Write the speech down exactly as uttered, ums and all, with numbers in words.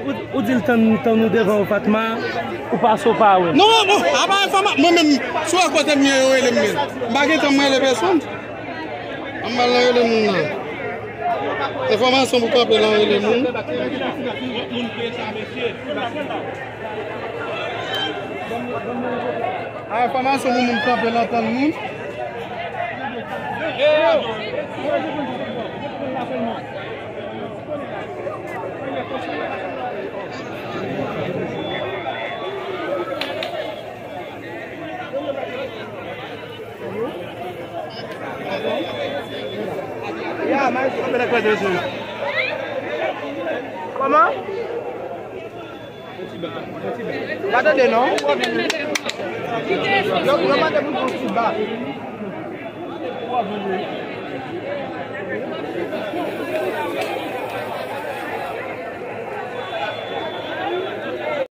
Ou, ou di l tann, tann ou devan ou, Fatma, ou pase ou pa wè l. Non, non, apa enfòma-, mwen menm, si w wè kote m ye, yo rele m menm. M pa gen tan m rele pèsonn. Ann ba l nan rele moun nan. Enfòmasyon pou kanpe lan rele moun. A, enfòmasyon pou moun kanpe lan tann moun. Kòman? Pa tande non. Yo, yo mande pou ti ba.